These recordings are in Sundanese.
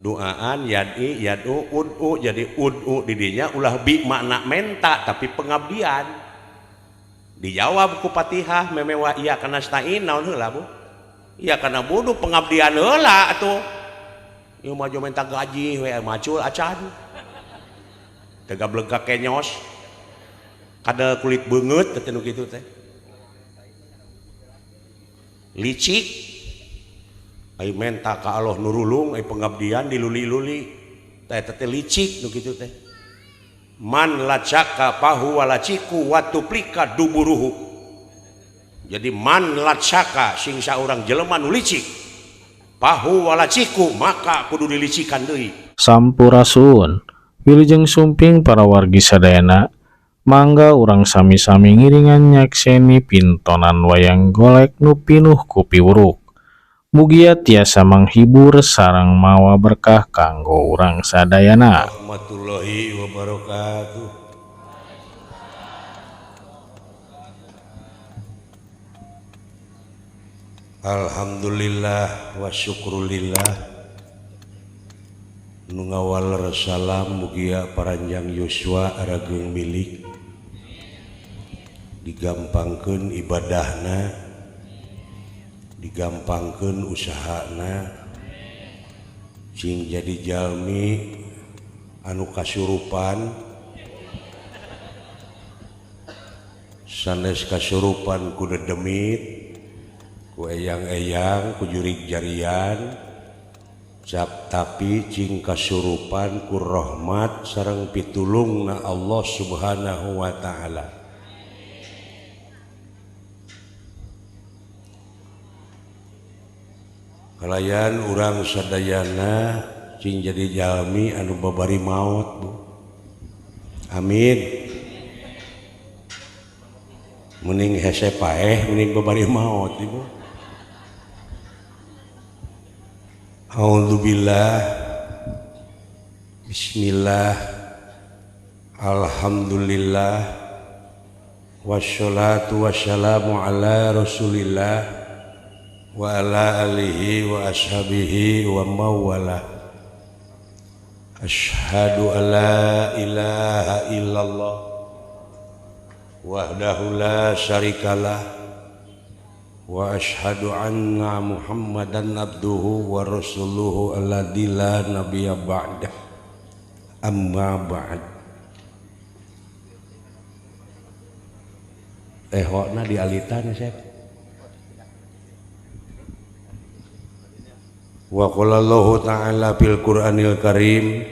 Doaan yad'i yad'u ud'u, jadi ud'u didinya ulah bi makna menta tapi pengabdian. Dijawab ku Fatihah memewa iya kana stain naon heula Bu? Iya kana budu pengabdian heula atuh. Ieu mah menta gaji we macul acan. Teu gablek ka kenyos. Kadal kulit beungeut teh nu kitu teh. Licik. Ayo menta ka Allah nurulung, ayo pengabdian diluli-luli. Teh eta teh licik nu kitu teh. Man lacaka pahu walaciku watuplika duburuhu. Jadi man lacaka sing saurang jelema nu licik. Pahu walaciku maka kudu dilicikan deui. Sampurasun, wilujeng sumping para wargi sadayana, mangga urang sami-sami ngiringan nyakseni pintonan wayang golek nu pinuh ku piwuruk. Mugia tiasa manghibur sareng mawa berkah kanggo urang sadayana. Warahmatullahi wabarakatuh. Alhamdulillah wa syukrulillah. Nu ngawaler salam mugia paranjang yuswa arageung milik. Digampangkeun ibadahna, digampangkeun usahana, cing jadi jalmi anu kasurupan, sanes kasurupan ku dedemit, ku eyang-eyang, ku jurig jarian, cap tapi cing kasurupan ku rahmat sareng pitulungna Allah Subhanahu wa taala. Kalayan urang sadayana cing jadi jalmi anu babari maot Bu. Amin. Mending hese paeh mending babari maot Ibu. A'udzubillah. Bismillah. Alhamdulillah. Wassalatu wassalamu ala Rasulillah wa ala alihi wa ashabihi wa mawala. Asyhadu alla ilaha illallah wahdahu la syarikalah wa asyhadu anna Muhammadan abduhu wa rasuluhu alladzi la nabiyya ba'dah. Amma ba'd. Ehokna dialitan Sep. Wa qala Allahu ta'ala fil Qur'anil Karim,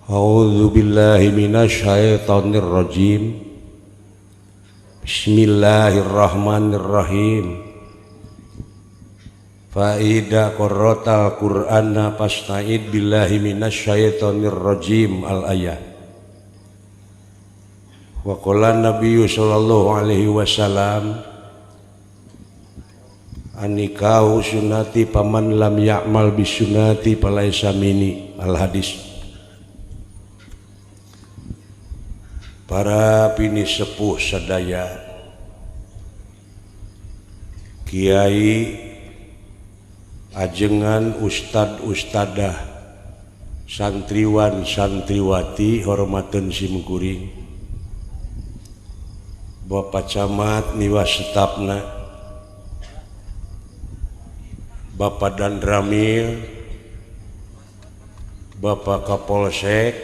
a'udzu billahi minasyaitonir rajim. Bismillahirrahmanirrahim. Fa idza qara'tal Qur'ana fasta'id billahi minasyaitonir rajim al ayah. Wa qala Nabiyyu sallallahu alaihi wasallam, anikahu sunati paman lam ya'mal bisunati falaisa minni. Al hadis. Para pini sepuh sadaya, kiai, ajengan, ustad ustadah, santriwan santriwati, hormateun simkuring, Bapak Camat miwas setapna, Bapak Danramil, Bapak Kapolsek,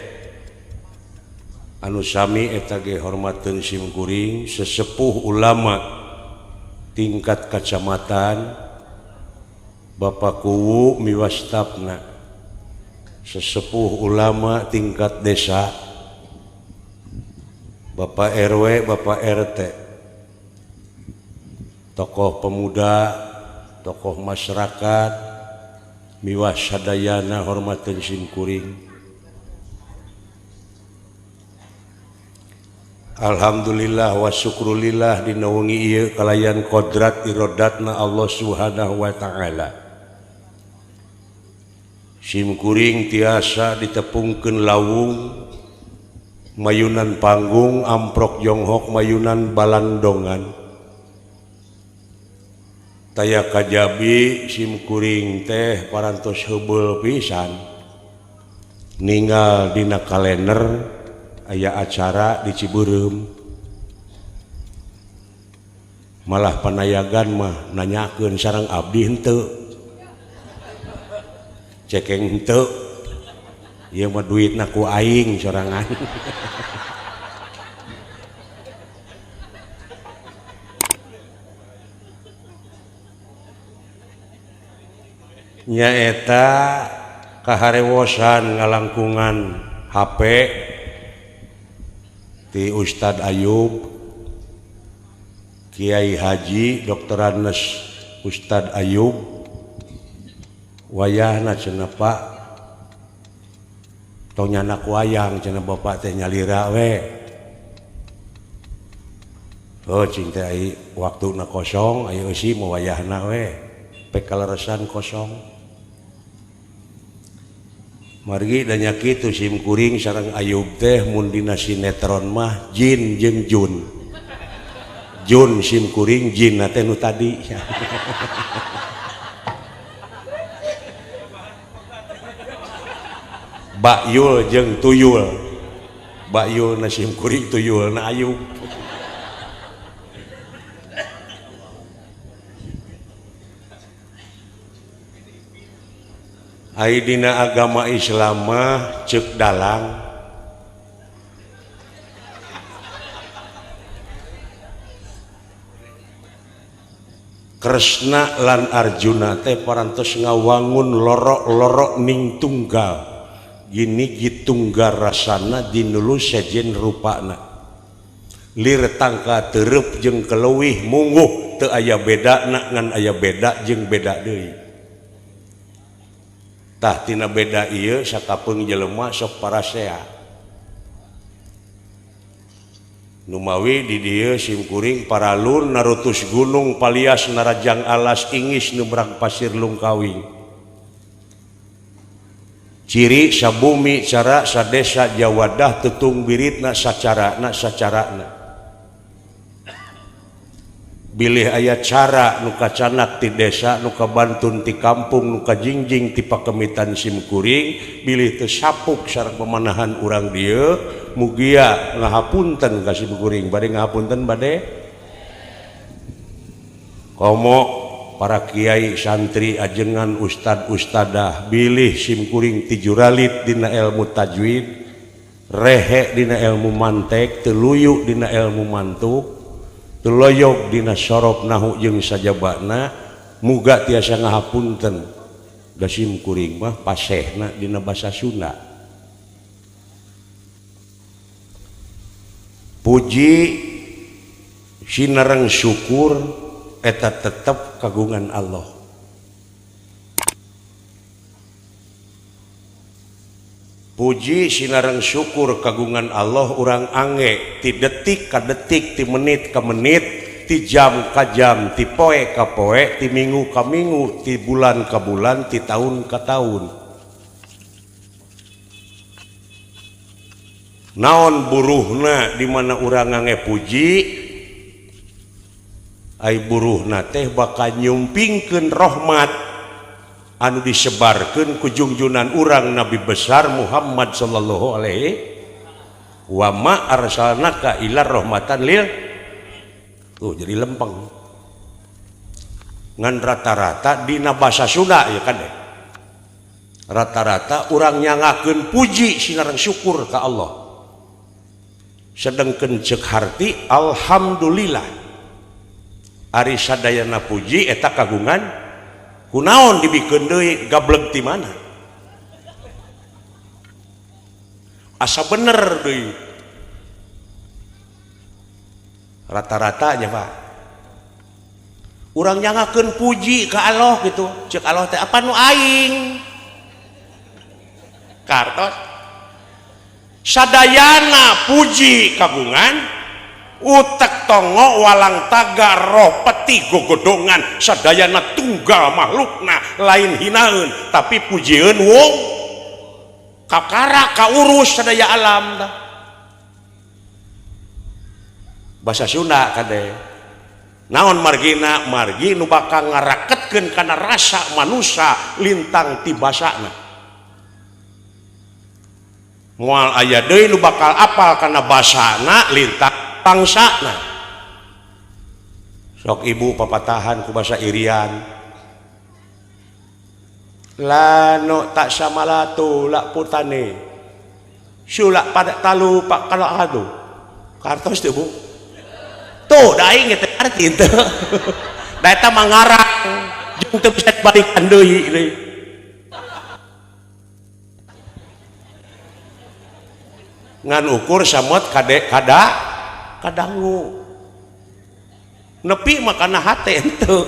anu sami eta ge hormateun simkuring, sesepuh ulama tingkat kacamatan, Bapak Kuwu miwas stafna, sesepuh ulama tingkat desa, Bapak RW, Bapak RT, tokoh pemuda, tokoh masyarakat, miwas sadayana hormateun simkuring. Alhamdulillah wa syukrulillah dina wengi ieu kalayan kodrat irodatna Allah Subhanahu wa taala. Simkuring tiasa ditepungkeun lawung mayunan panggung amprok jonghok mayunan balandongan. Taya kajabi sim kuring teh parantos heubeul pisan ninggal dina kalender aya acara di Cibeureum malah panayagan mah nanyakeun sareng abdi henteu cekeng henteu ieu mah duitna ku aing sorangan. Nyaeta kaharewosan ngalangkungan HP ti Ustad Ayub Kiai Haji Dr. Anes Ustad Ayub wayahna cenah Pak tong nyanak wayang cenah bapak teh nyalira we. Oh cing teh ai waktuna kosong ayo eusi mah wayahna we pek kaleresan kosong. Margi da nya kitu sim kuring sareng Ayub teh mun dina sinetron mah jin jeung jun. Jun sim kuring jin teh nu tadi. Bayul jeung tuyul. Bayul na sim kuring tuyul na Ayub. Ai dina agama Islam mah ceuk dalang Kresna lan Arjuna teh parantos ngawangun lorok-lorok ning tunggal gini gitunggal rasana dinulu sejen rupana lir tangka tereup jeung keleuwih mungguh teu aya bedana ngan aya beda jeung beda deui. Tah tina beda ieu sakapeung jelema sok parasea. Numawi di dieu sim kuring paralun narutus gunung palias narajang alas ingis nubrang pasir lungkawing. Ciri sabumi cara sadesa jawadah tetung biritna sacarana sacarana. Bilih aya cara nu kacanak ti desa nu kabantun ti kampung nu kajingjing ti pakemitan sim kuring bilih teu sapuk sareng pemanahan urang dieu mugia ngahapunten ka sim kuring bade ngahapunten bade komo para kiai santri ajengan ustad ustadah bilih sim kuring ti juralit dina ilmu tajwid rehe dina ilmu mantek teu luyu dina ilmu mantuk teloyok dina sorob nahu jeung sajabana muga tiasa ngahapunten da sim kuring mah pasehna dina basa Sunda. Puji sinareng syukur eta tetep kagungan Allah. Puji sinareng syukur kagungan Allah urang angge ti detik ka detik ti menit ka menit ti jam ka jam ti poe ka poe ti minggu ka minggu ti bulan ka bulan ti tahun ka tahun. Naon buruhna di mana urang ngange puji ai buruhna teh bakal nyumpingkeun rahmat anu disebarkeun ku jungjunan urang Nabi besar Muhammad sallallahu alaihi wa ma arsalnaka illa rahmatan lil. Tuh jadi lempeng ngan rata-rata dina basa Sunda ya kan deh rata-rata urang nyangakeun puji sinareng syukur ka Allah sedengkeun ceuk harti alhamdulillah ari sadayana puji eta kagungan kunaon dibikeun deui gableg ti mana asa bener deui rata-ratanya Pak urang nyangakeun puji ka Allah gitu ceuk Allah teh apa nu aing kartos sadayana puji kagungan utek tongo walang taga roh peti gogodongan sadayana tunggal makhlukna lain hinaeun tapi pujieun wong kakara kaurus sadaya alam tah bahasa Sunda kade Naon margina margi nu bakal ngaraketkeun kana rasa manusia lintang ti basana. Moal aya deui nu bakal apal kana basana lintang bangsana. Sok ibu papatahan ku basa Irian. Lano tak samalatu lak putane. Sulak pada talu pak kalau adu. Kartos teu Bu. Tuh da aing teh arti teu. Da eta mah ngarang jeung teu bisa dibalikan deui deui. Ngan ukur samot kade kada kadangu. Nepi mah kana hate henteu.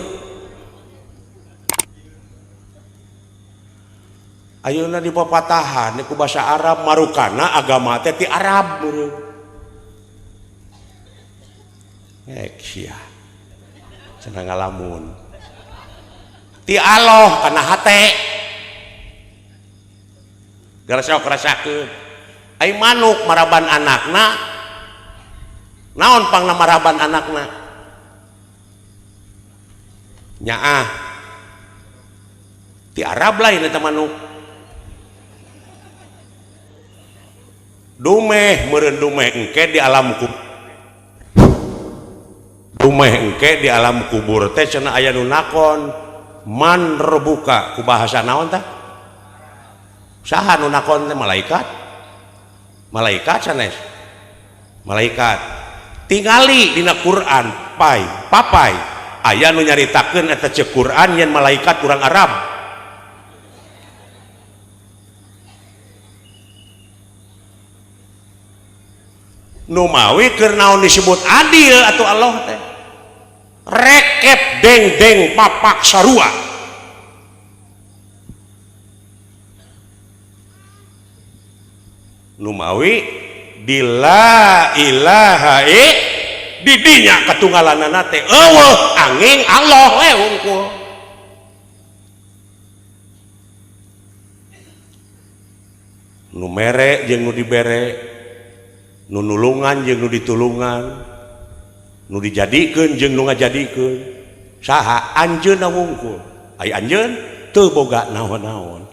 Ayeuna di papatahan ku basa Arab marukana agama teh ti Arab meureun. Ek sia. Cenah ngalamun. Ti Allah kana hate. Gara sok rasakeun. Ai manuk maraban anakna. Naon pangna maraban anakna? Nyaah. Ti Arab lain eta manuk. Dumeh meureun dumeh engke di alam kubur. Dumeh engke di alam kubur teh cenah aya nu nakon man rebuka ku bahasa naon tah? Saha nu nakon teh malaikat? Malaikat sanes. Malaikat. Tingali dina Quran pai papai aya nu nyaritakeun eta ceuk Quran yen malaikat urang Arab. Numawi keur naon disebut adil atau Allah teh rekep deng-deng papak sarua numawi di la ilaha di dinya katunggalanana teh eueuh angin Allah we hungkul nu mere jeung nu dibere nu nulungan jeung nu ditulungan nu dijadikeun jeung nu ngajadikeun saha anjeunna wungkul ai anjeun teu boga naon-naon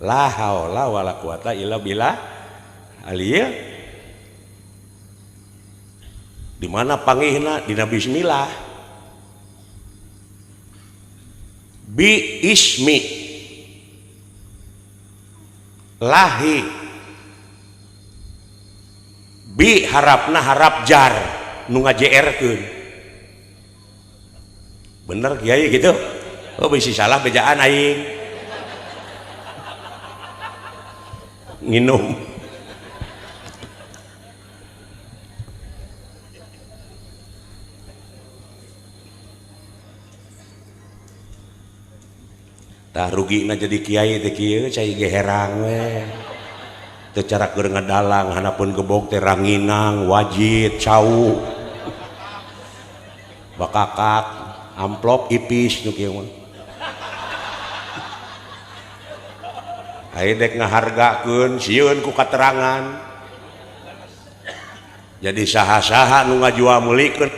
la haula wala quwata illa billah aliyah di mana pangihna dina bismillah bi ismi lahi bi harapna harap jar nu ngajeerkeun bener kiai gitu oh bisi salah bejaan aing nginum tah rugina jadi kiai teh kieu cai ge herang we teu cara keur ngadalang hanapun gebog teh ranginang wajit cau bakakak amplop ipis nu kieu mah aya dek ngahargakeun sieun ku katerangan jadi saha-saha nu ngajual meulikeun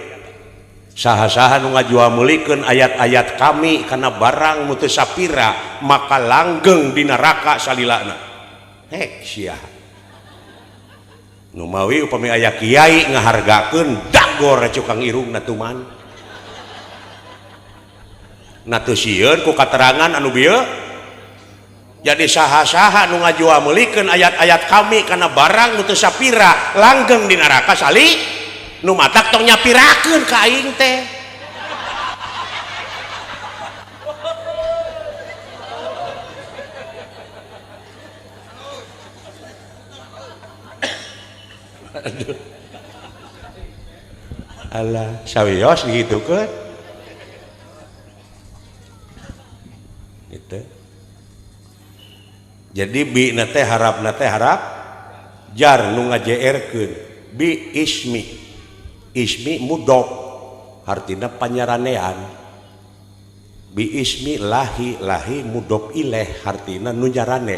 saha-saha nu ngajual meulikeun ayat-ayat kami kana barang nu teu sapira maka langgeng di neraka salilana. Hek sia. Numawi upami aya kiai ngahargakeun dagor cukang irungna tuman. Na teu sieun ku katerangan anu bieu. Jadi saha-saha nu ngajual meulikeun ayat-ayat kami kana barang nu teu sapira langgeng di neraka sali nu matak tong nyapirakeun ka aing teh. Aduh. Alah, sawios digitukeun. Gitu. Jadi bi na teh harapna teh harap jar nu ngajeerkeun bi ismi. Ismi mudhof hartina panyaranean. Bi ismi lahi lahi mudhof ilaih hartina nu nyarane.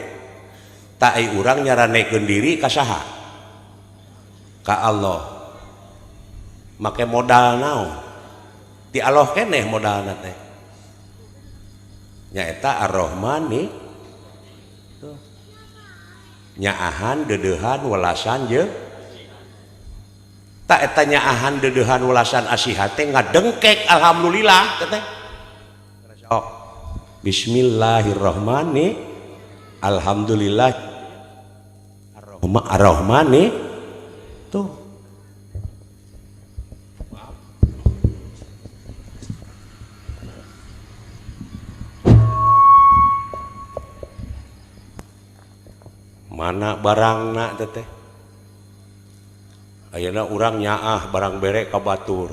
Ta ai urang nyaranekeun diri ka saha? Ka Allah. Make modal naon? Ti Allah keneh modalna teh. Nyaeta Ar-Rahman nih. Nyaahan deudeuhan welasan jeung tak eta nyaahan deudeuhan welasan asihan teh ngadengkek alhamdulillah teh. Sok. Bismillahirrahmanirrahim. Alhamdulillah Ar-Rahmani tuh. Mana barangna teteh? Ayeuna urang nyaah barang bere ka batur.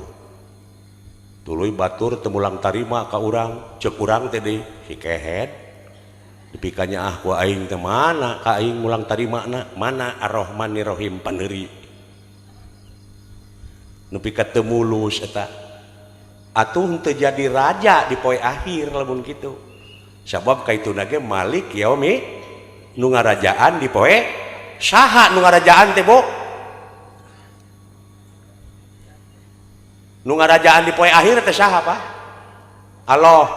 Tuluy batur teu mulang tarima ka urang, ceuk urang teh deui si kehed. Dipika nyaah ku aing teh mana ka aing mulang tarimana, mana Ar-Rahmanir-Rahim paneuri. Nepi ka teu mulus eta. Atuh teu jadi raja di poe akhir lamun kitu. Sabab kaituna ge Malik yaumi nu ngarajaan di poe saha nu ngarajaan teh Bu? Nu ngarajaan di poe akhir teh saha Pak? Allah.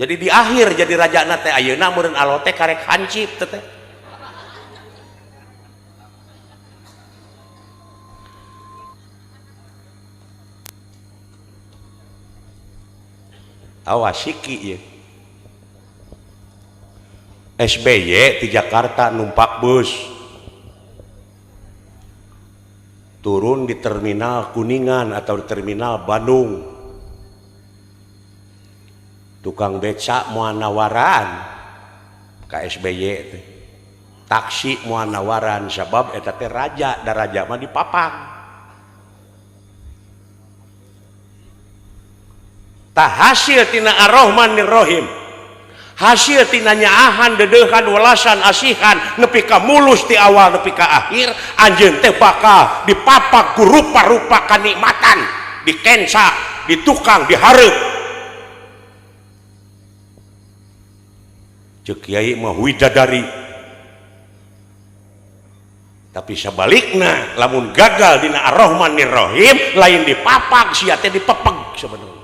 Jadi di akhir jadi rajana teh ayeuna meureun Allah teh karek hancip teh teh. Awas siki ieu. SBY di Jakarta numpak bus turun di terminal Kuningan atau di terminal Bandung, tukang becak moal nawaran ka SBY teh, taksi moal nawaran sabab eta teh raja, da raja mah dipapang. Tah hasil tina Ar-Rahmanir-Rahim, hasil tina nyaahan deudeuhan welasan asihan nepi ka mulus ti awal nepi ka akhir, anjeun teh bakal dipapak ku rupa-rupa kanikmatan, dikensa, ditukang, dihareup. Ceuk kiai mah widadari. Tapi sabalikna lamun gagal dina Ar-Rahmanir-Rahim lain dipapak sia teh dipepeg sebenarnya.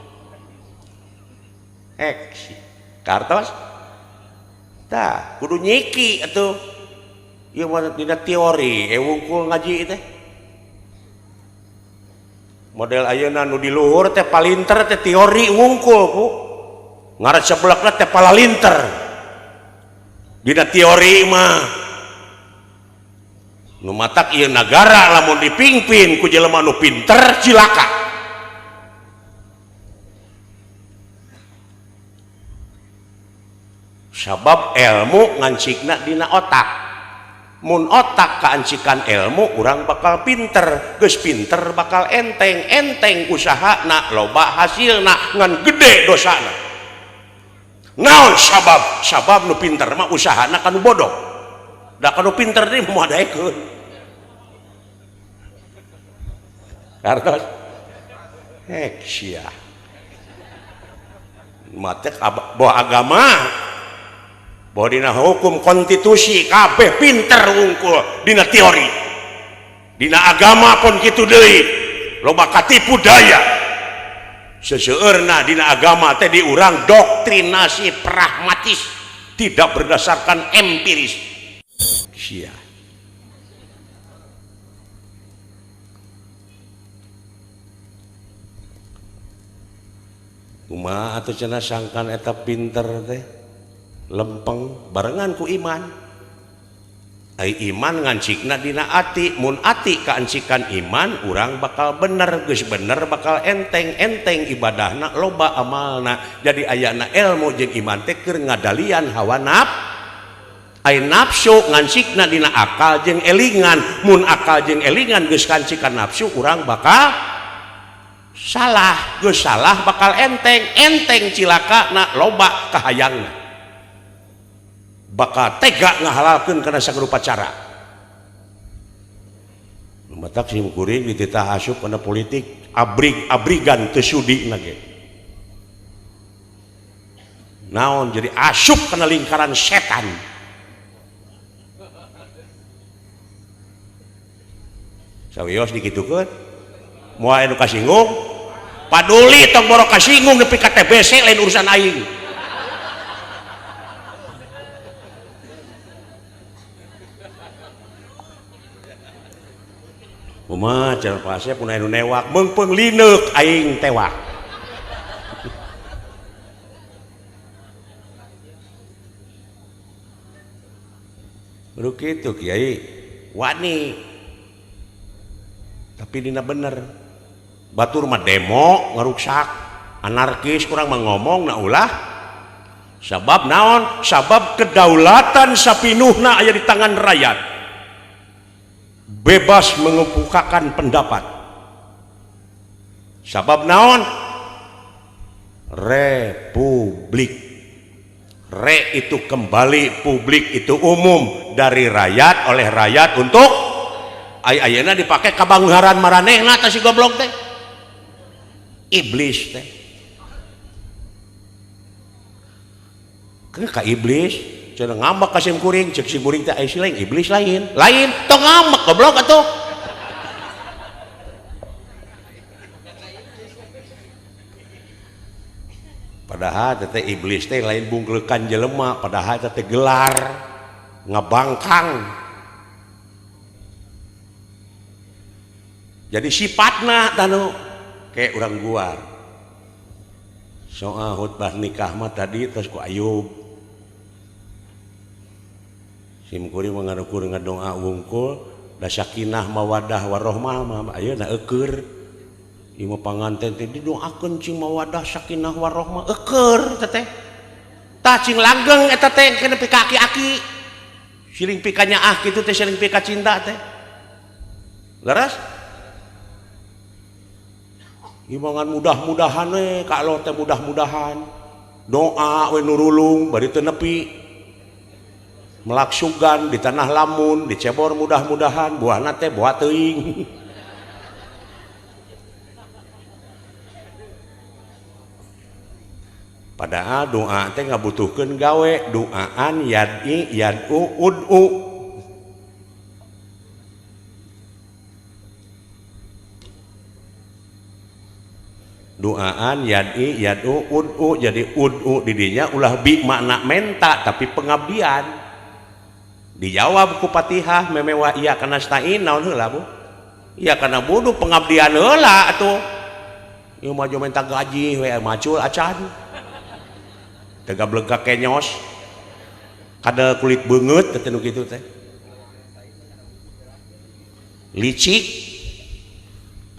Ek kartos tah kudu nyiki atuh ieu mah dina teori wungkul ngaji teh model ayeuna nu di luhur teh palinter teh teori wungkul ku ngaran sebelakna teh palalinter dina teori mah nu matak ieu nagara lamun dipimpin ku jelema nu pinter cilaka. Sabab ilmu ngancikna dina otak, mun otak kaancikan ilmu urang bakal pinter, geus pinter bakal enteng, enteng usahana loba hasilna ngan gede dosana. Naon sabab? Sabab nu pinter mah usahana kanu bodoh, da kanu pinter deui moal daekeun. Kartos hek sia matek boh agama bahwa dina hukum konstitusi kabeh pinter wungkul dina teori, dina agama pun kitu deui loba katipu daya. Seseueurna dina agama teh diurang doktrinasi pragmatis tidak berdasarkan empiris. Sia kumaha atuh cenah sangkan eta pinter teh lempeng barengan ku iman. Ai iman ngancikna dina ati, mun ati kaancikan iman urang bakal bener, geus bener bakal enteng, enteng ibadahna loba amalna. Jadi ayana ilmu jeung iman teh keur ngadalian hawa naf. Ai nafsu ngancikna dina akal jeung elingan, mun akal jeung elingan geus kancikan nafsu urang bakal salah, geus salah bakal enteng, enteng cilakana loba kahayangna. Bakal tega ngahalalkeun kana sagrupa cara. Matak sim kuring dititah asup kana politik abrig-abrigan teu sudi na ge. Naon jadi asup kana lingkaran setan. Sawios dikitukeun moal anu kasinggung. Paduli tong boro kasinggung nepi ka TBC lain urusan aing. Kumaha cenah Pak Asep mun aya nu newak meungpeung lineuk aing tewak. Kudu kitu Kiai wani. Tapi dina bener. Batur mah demo ngaruksak, anarkis kurang mah ngomong na ulah. Sabab naon? Sabab kedaulatan sapinuhna aya di tangan rakyat. Bebas mengemukakan pendapat. Sabab naon? Republik. Re itu kembali, publik itu umum, dari rakyat oleh rakyat untuk ayeuna dipake kabanggaran maranehna tah si goblok teh. Iblis teh. Ke ka iblis cenah ngambek ka sim kuring, ceuk sim kuring teh aya si lain iblis lain. Lain tong ngambek goblok atuh. Padahal teh iblis teh lain bungkeukan jelema, padahal teh gelar ngabangkang. Jadi sifatna tanu kayak urang guar. Soal khutbah nikah mah tadi terus ku Ayub. Sim kuring mengarukur ngadoa wungkul da sakinah mawadah warohmah mah ayeuna eueur. Ieu mah panganten teh didoakeun cing mawadah sakinah warohmah eueur teh teh. Tah cing langgeng eta teh kana pika aki-aki. Siling pika nyaah kitu teh siling pika cinta teh. Leres? Ieu mah ngan mudah-mudahan we ka Allah teh mudah-mudahan. Doa we nurulung bari teu nepi. Melaksugan di tanah lamun dicebor mudah-mudahan buahna teh buah teuing. Padahal doa teh ngabutuhkeun gawe, doaan yad'i yad'u ud'u. Doaan yad'i yad'u ud'u, jadi ud'u didinya ulah bi makna menta tapi pengabdian. Dijawab ku Fatihah memewa iya kana stain naon heula Bu? Iya kana bodoh pengabdian heula atuh. Ieu mah minta gaji we macul acan. Teu gableg ka kenyos. Kada kulit beungeut teh nu kitu teh. Licik.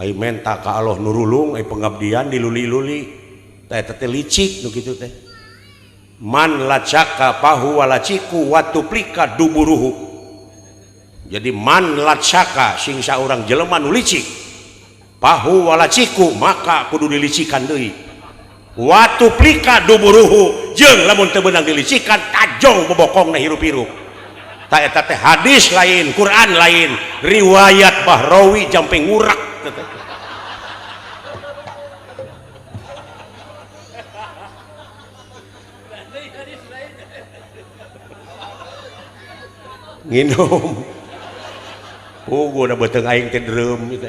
Ai menta ka Allah nurulung ai pengabdian diluli-luli. Teh eta teh licik nu kitu teh. Man lacaka pahu walaciku watuplika duburuhu. Jadi man lacaka sing saurang jelema nu licik pahu walaciku maka kudu dilicikan deui. Watuplika duburuhu jeung lamun teu beunang dilicikan tajong bobokongna hirup-hirup. Ta eta teh hadis lain, Quran lain, riwayat Bahrawi jampe ngurak teh. Nginum. Oh, gua udah beteng aing teh derem gitu.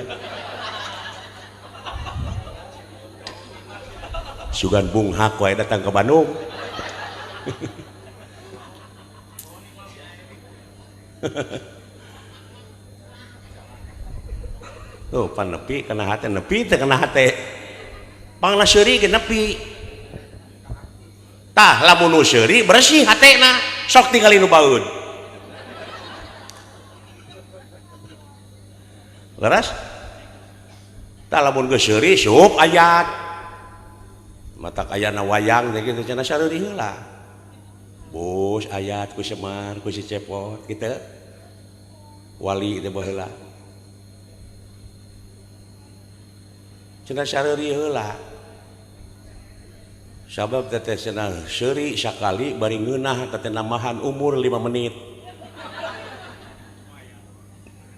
Sugan bunghak wae datang ke Bandung. Tuh pan nepi kana hate, nepi teh kana hate. Pangna seuri ge nepi. Tah lamun nu seuri bersih hatena, sok tingali nu baeud. Leres? Tah lamun geus seuri sup ayat. Matak ayana wayang teh kitu cenah sareuri heula. Bos ayat ku Semar, ku si Cepot kitu. Wali teh baheula. Cenah sareuri heula. Sabab teh cenah seuri sakali bari ngeunah teh nambahan umur 5 menit.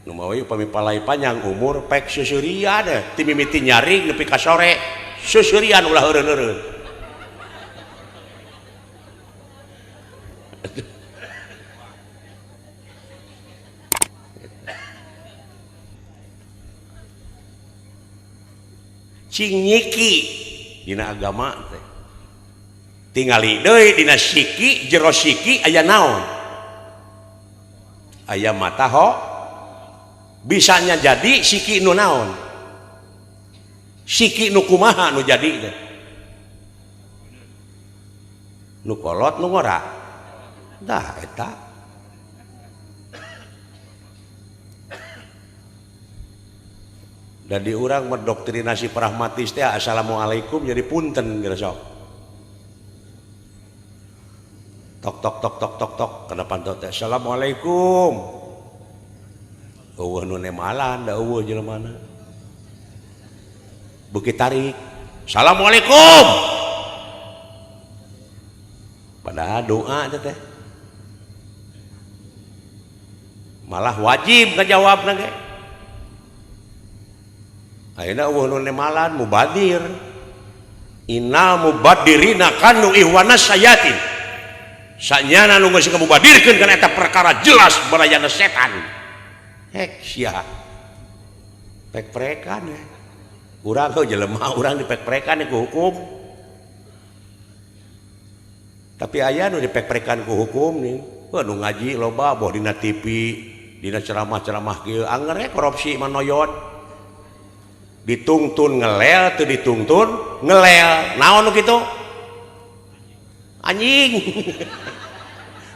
Nu mawi upami palai panjang umur pek suseurian deh ti mimiti nyaring nepi ka sore suseurian ulah eureun-eureun. Cing nyiki dina agama teh. Tingali deui dina siki jero siki aya naon? Aya mata ho bisanya jadi siki nu naon? Siki nu kumaha nu jadi teh? Nu kolot nu ngora. Dah eta. Dan di urang mendoktrinasi pragmatis teh assalamualaikum jadi punten geus sok. Tok tok tok tok tok tok kana panto teh assalamualaikum. Eueuh nu nemalan da eueuh jelemana. Beuki tarik. Assalamualaikum. Padahal doa teh. Malah wajib ngajawabna ge. Ayeuna eueuh nu nemalan mubadir. Innal mubadirina kanu ihwana sayatin. Sanyana nu geus ngamubadirkeun kana eta perkara jelas barayana setan. Hek sia. Pek-prekan we. Urang heuh jelema urang dipek-prekan ku hukum. Tapi aya nu dipek-prekan ku hukum nih. Heuh nu ngaji loba boh dina TV, dina ceramah-ceramah kieu anger we korupsi mah noyot. Ditungtun ngelel teu ditungtun ngelel. Naon nu kitu? Anjing.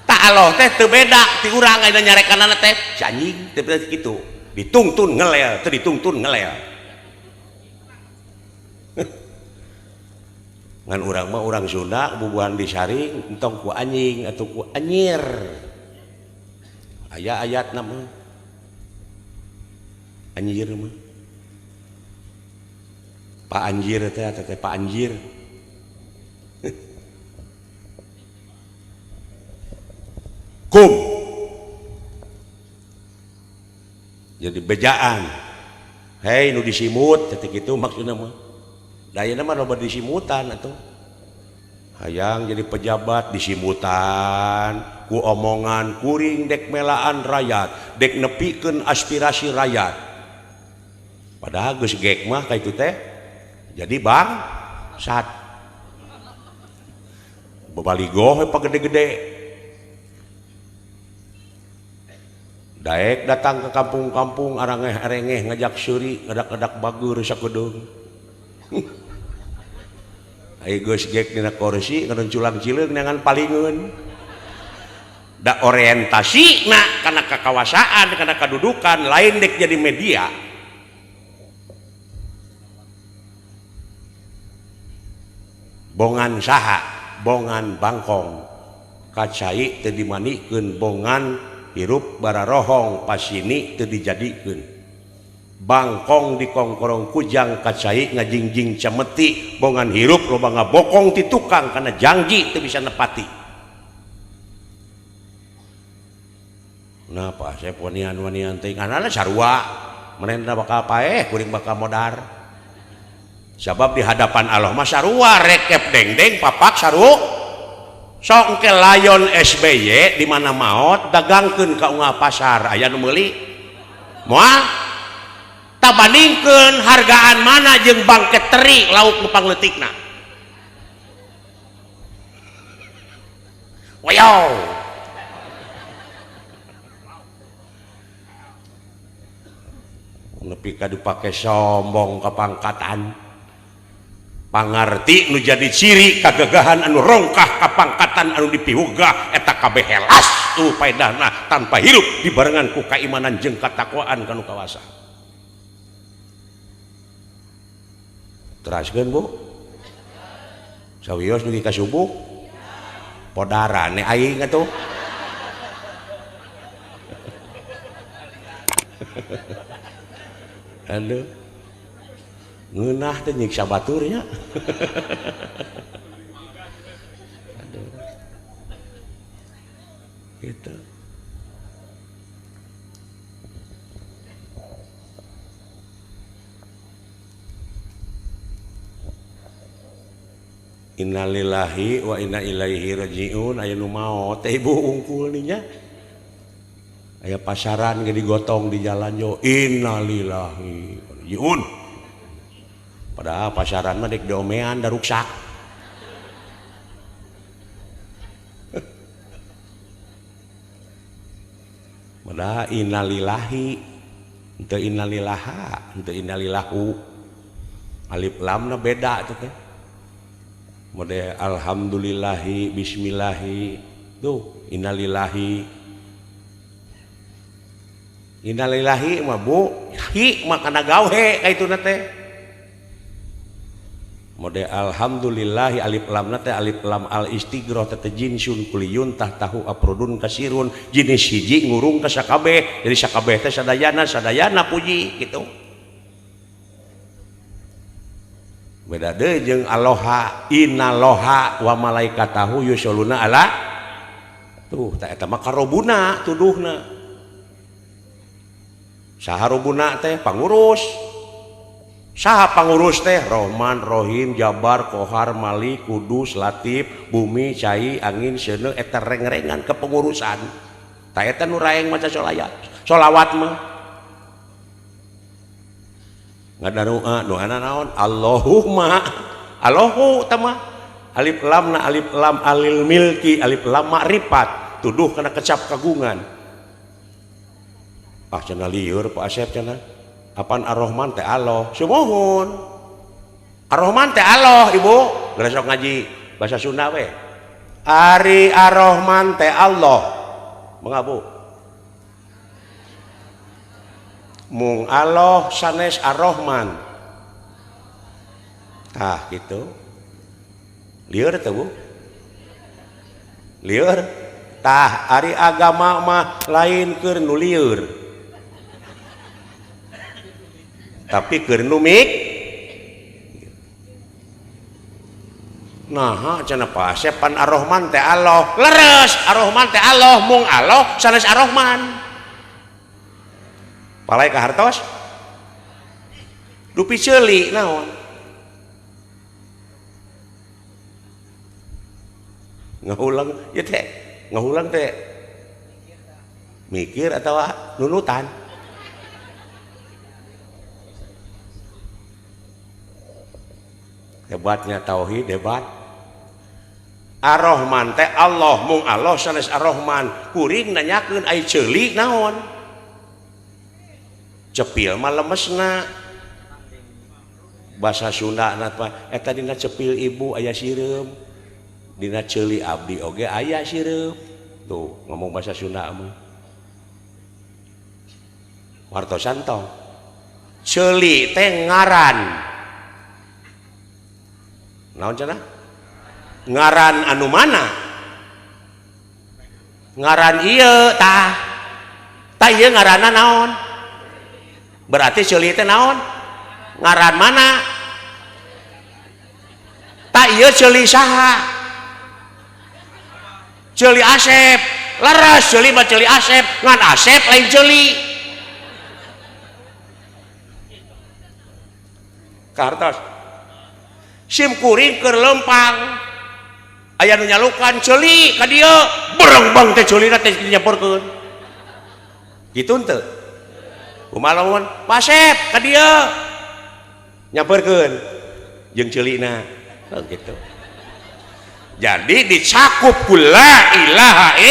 Tak Allah teh teu beda ti urang ayeuna nyarekanana teh si anjing teu beda kitu. Ditungtun ngelel teu ditungtun ngelel. Ngan urang mah urang Sunda bubuhan disaring entong ku anjing atau ku anyir. Aya ayatna mah. Anjir mah. Pak Anjir teh teh Pak Anjir. Kum. Jadi bejaan. Hei nu disimut teh kitu maksudna mah. Da ayeuna mah loba disimutan atuh. Hayang jadi pejabat disimutan ku omongan kuring dek melaan rakyat, dek nepikeun aspirasi rakyat. Padahal geus gek mah ka itu teh jadi bang sat. Babaligoh we pagede-gede. Daek datang ke kampung-kampung arangeh-arengeh ngajak seuri, ngadak-ngadak bagur sakedeung. Ai geus gek dina kursi ngadon culang cileung neangan palingeun. Da orientasina kana kakawasaan, kana kadudukan lain dek jadi media. Bongan saha, bongan bangkong. Kacai teu dimanikeun bongan hirup bararohong pasini teu dijadikeun. Bangkong dikongkorong kujang kacai ngajingjing cemeti bongan hirup loba ngabokong ti tukang kana jangji teu bisa nepati. Napa saya wanian-wanian teh anana sarua manehna bakal paeh kuring bakal modar. Sabab di hadapan Allah mah sarua rekep dengdeng papak saru. Sok engke layon SBY di mana maot dagangkeun ka unggal pasar aya nu meuli moal tabandingkeun hargaan mana jeung bangket teri lauk nu pangleutikna. Wayo. Nepi ka dipake sombong kapangkatan. Pangarti nu jadi ciri kagagahan anu rongkah kapangkatan anu dipiwegah eta kabeh helas tuh paedahna tanpa hirup dibarengan ku kaimanan jeung katakwaan kanu kawasa. Teraskeun Bu. Sawios dugi ka subuh. Podarane aing atuh. Aduh. Ngeunah teh nyiksa batur nya. Aduh. Gitu. Innalillahi wa inna ilaihi rajiun. Aya nu maot teh ibu unggul nih nya. Aya pasaran ge digotong di jalan yo. Innalillahi rajiun. Padahal pasaran mah dek diomean da ruksak. Padahal innalillahi henteu innalillaha, henteu innalillahu. Alif lamna beda teh. Mode alhamdulillahi bismillahi tuh innalillahi. Innalillahi mah bu hi mah kana gawe ka ituna teh. Mode alhamdulillahi alif lamna teh alif lam al istighroh teh jinsun kuliyun tahtahu aprodun kasirun jenis hiji ngurung ka sakabeh jadi sakabeh teh sadayana sadayana puji gitu. Beda deui jeung aloha inaloha wa malaikatahu yusholluna ala tuh ta eta mah karobuna tuduhna. Saha robuna teh pangurus. Saha pangurus teh Rohman, Rohim, Jabar, Kohar, Malik, Kudus, Latif, Bumi, Cai, Angin, Seuneu eta reng-rengan kepengurusan. Ta eta nu raeng maca sholawat mah. Ngadarua doana naon? Allahumma. Allahu tah mah. Alif lam na alif lam alil milki, alif lam makrifat, tuduh kana kecap kagungan. Ah cenah lieur Pak Asep cenah. Apaan Ar-Rahman teh Allah? Sumuhun. Ar-Rahman teh Allah, Ibu. Geus sok ngaji bahasa Sunda we. Ari Ar-Rahman teh Allah. Mangga Bu. Mung Allah sanes Ar-Rahman. Tah gitu. Lieur teh Bu. Lieur. Tah ari agama mah lain keur nu lieur. Tapi keur nu mik. Nah, cenah Pak Asep pan Ar-Rahman teh Allah. Leres, Ar-Rahman teh Allah, mung Allah sanes Ar-Rahman. Palai ka hartos? Dupi ceuli naon? Ngahulang ieu teh, ngahulang teh mikir atawa nunutan. Hebatnya tauhid hebat. Ar-Rahman teh Allah, mung Allah sanes Ar-Rahman. Kuring nanyakeun ai ceuli naon? Cepil mah lemesna. Bahasa Sunda na mah eta dina cepil ibu aya sireum. Dina ceuli abdi oge aya sireum. Tuh ngomong bahasa Sunda mah. Wartosan tong. Ceuli teh ngaran. Naon cenah? Ngaran anu mana? Ngaran ieu tah. Tah ieu ngaranna naon? Berarti ceuli teh naon? Ngaran mana? Tah ieu ceuli saha? Ceuli Asep. Leres ceuli mah ceuli Asep, ngan Asep lain ceuli. Kartos. Sim kuring keur lempang. Aya nu nyalukan ceuli ka dieu, berengbang teh ceulina teh nyamperkeun. Kitu henteu? Kumaha lamun Pak Asep ka dieu nyamperkeun jeung ceulina. Oh gitu. Jadi dicakup ku la ilaha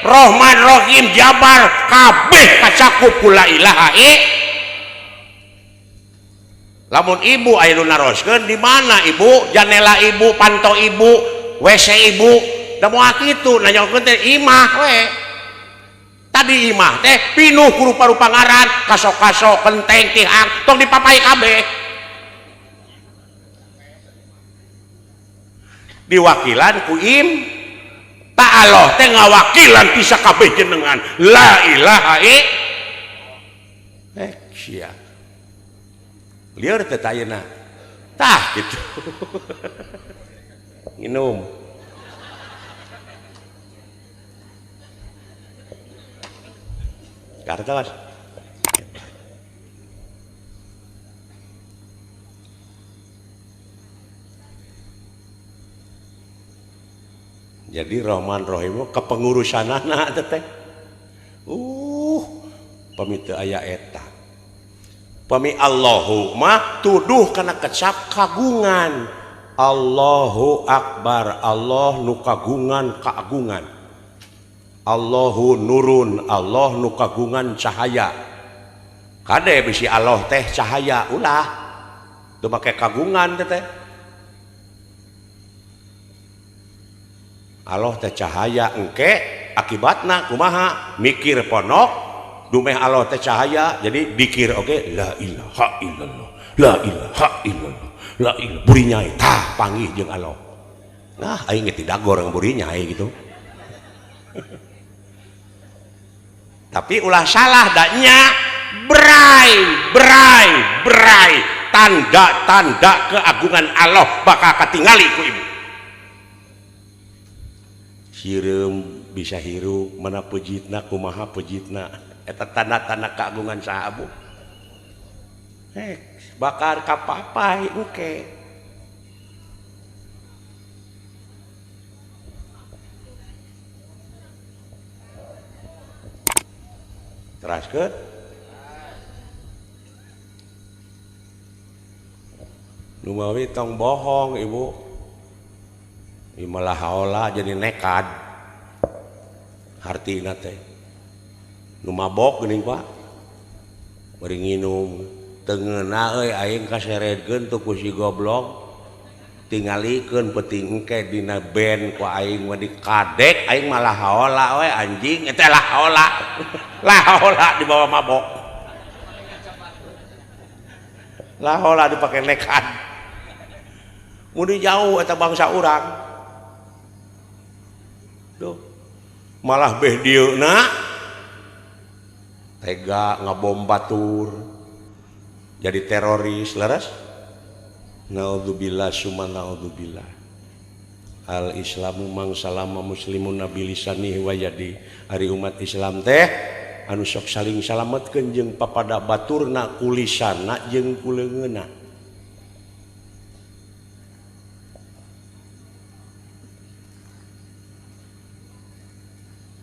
Rahman Rahim Jabar kabeh kacakup ku la ilaha. Lamun ibu aya nu naroskeun di mana ibu, janela ibu, panto ibu, WC ibu, da moal kitu nanyakeun teh imah we. Tadi imah teh pinuh ku rupa-rupa ngaran, kasok-kasok, kenteng, tihang, tong dipapai kabeh. Diwakilan ku im ta Allah teh ngawakilan ti sakabeh jenengan la ilaha eh sia lieur teh ayeuna tah gitu. Nginum kartos. Jadi Rahman Rahim kepengurusanana teh. Pamit teu aya eta. Pami Allahu mah tuduh kana kecap kagungan. Allahu Akbar, Allah nu kagungan keagungan. Allahu nurun, Allah nu kagungan cahaya. Kade bisi Allah teh cahaya ulah. Teu make kagungan teh. Allah teh cahaya engke akibatna kumaha? Mikir ponok dumeh Allah teh cahaya jadi dikir oge la ilaha illallah, la ilaha illallah. La ilaha burinyai tah panggih jeung Allah. Nah aing ge tidagor burinyai gitu. Tapi ulah salah daknya berai berai berai tanda-tanda keagungan Allah bakal katingali ku ibu. Sireum bisa hirup mana pejitna kumaha pejitna eta tanda-tanda keagungan saha bu. Bakar kapapai engke. Teraskeun. Numawi tong bohong ibu. Ieu malah haola jadi nekad. Hartina teh. Nu mabok geuning Pak. Bari nginum. Tengeuna euy aing kaseredkeun tuh ku si goblok tingalikeun peuting engke dina band ku aing mah dikadek aing malah haola we anjing eta lah haola lah haola dibawa mabok lah haola dipake nekat mun jauh eta bangsa urang duh malah beh dieuna tega ngabom batur jadi teroris leres. Naudzubillah summa naudzubillah. Al Islamu mang salama muslimun nabilisanihi wa yadi. Ari umat Islam teh anu sok saling salametkeun jeung papada baturna kulisana jeung kuleungeunna.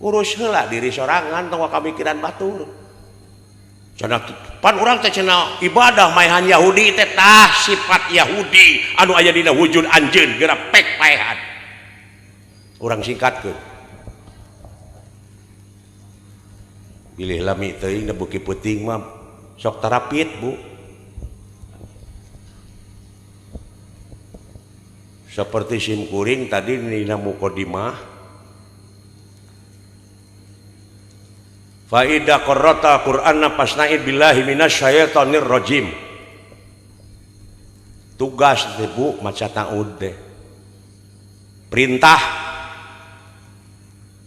Urus heula diri sorangan tong kamikiran batur. Cenah pan urang teh cenah ibadah maehan Yahudi teh tah sifat Yahudi anu aya dina wujud anjeun geura pek paehan. Urang singkatkeun. Bilih lami teuing da beuki peuting mah sok tarapit Bu. Seperti sim kuring tadi dina mukadimah Faida qarrata Qur'anna fasna'id billahi minasyaitonir rajim. Tugas teh Bu maca ta'ud teh. Perintah